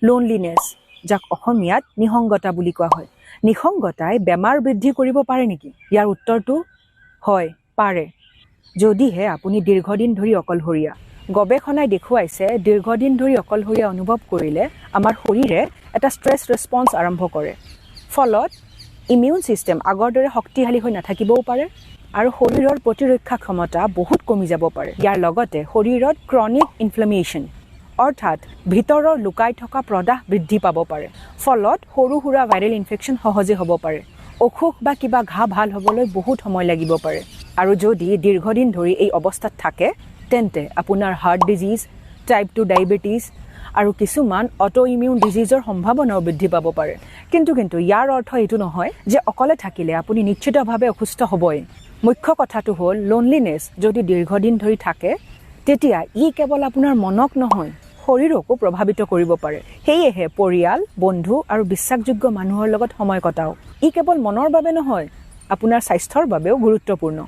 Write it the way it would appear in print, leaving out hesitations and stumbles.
লোনলিনেছ, যাক অসমীয়াত নিসংগতা বুলি কোৱা হয়। নিসংগতাই বেমাৰ বৃদ্ধি কৰিব পাৰে নেকি? ইয়াৰ উত্তৰটো হয়, পাৰে, যদিহে আপুনি দীৰ্ঘদিন ধৰি অকলশৰীয়া। গৱেষণাই দেখুৱাইছে, দীৰ্ঘদিন ধৰি অকলশৰীয়া অনুভৱ কৰিলে আমাৰ শৰীৰে এটা ষ্ট্ৰেছ ৰেছপন্স আৰম্ভ কৰে। ফলত ইমিউন ছিষ্টেম আগৰ দৰে শক্তিশালী হৈ নাথাকিবও পাৰে আৰু শৰীৰৰ প্ৰতিৰক্ষা ক্ষমতা বহুত কমি যাব পাৰে। ইয়াৰ লগতে শৰীৰত ক্ৰনিক ইনফ্লেমেশ্যন, অৰ্থাৎ ভিতৰৰ লুকাই থকা প্ৰদাহ বৃদ্ধি পাব পাৰে। ফলত সৰু সুৰা ভাইৰেল ইনফেকশ্যন সহজে হ'ব পাৰে। অসুখ বা কিবা ঘাঁ ভাল হ'বলৈ বহুত সময় লাগিব পাৰে। আৰু যদি দীৰ্ঘদিন ধৰি এই অৱস্থাত থাকে, তেন্তে আপোনাৰ হাৰ্ট ডিজিজ, টাইপ 2 ডায়েবেটিছ আৰু কিছুমান অট' ইমিউন ডিজিজৰ সম্ভাৱনাও বৃদ্ধি পাব পাৰে। কিন্তু ইয়াৰ অৰ্থ এইটো নহয় যে অকলে থাকিলে আপুনি নিশ্চিতভাৱে অসুস্থ হ'বই। মুখ্য কথাটো হ'ল, লোনলিনেছ যদি দীৰ্ঘদিন ধৰি থাকে, তেতিয়া ই কেৱল আপোনাৰ মনক নহয়, শৰীৰকো প্ৰভাৱিত কৰিব পাৰে। সেয়েহে পৰিয়াল, বন্ধু আৰু বিশ্বাসযোগ্য মানুহৰ লগত সময় কটাওক। ই কেৱল মনৰ বাবে নহয়, আপোনাৰ স্বাস্থ্যৰ বাবেও গুৰুত্বপূৰ্ণ।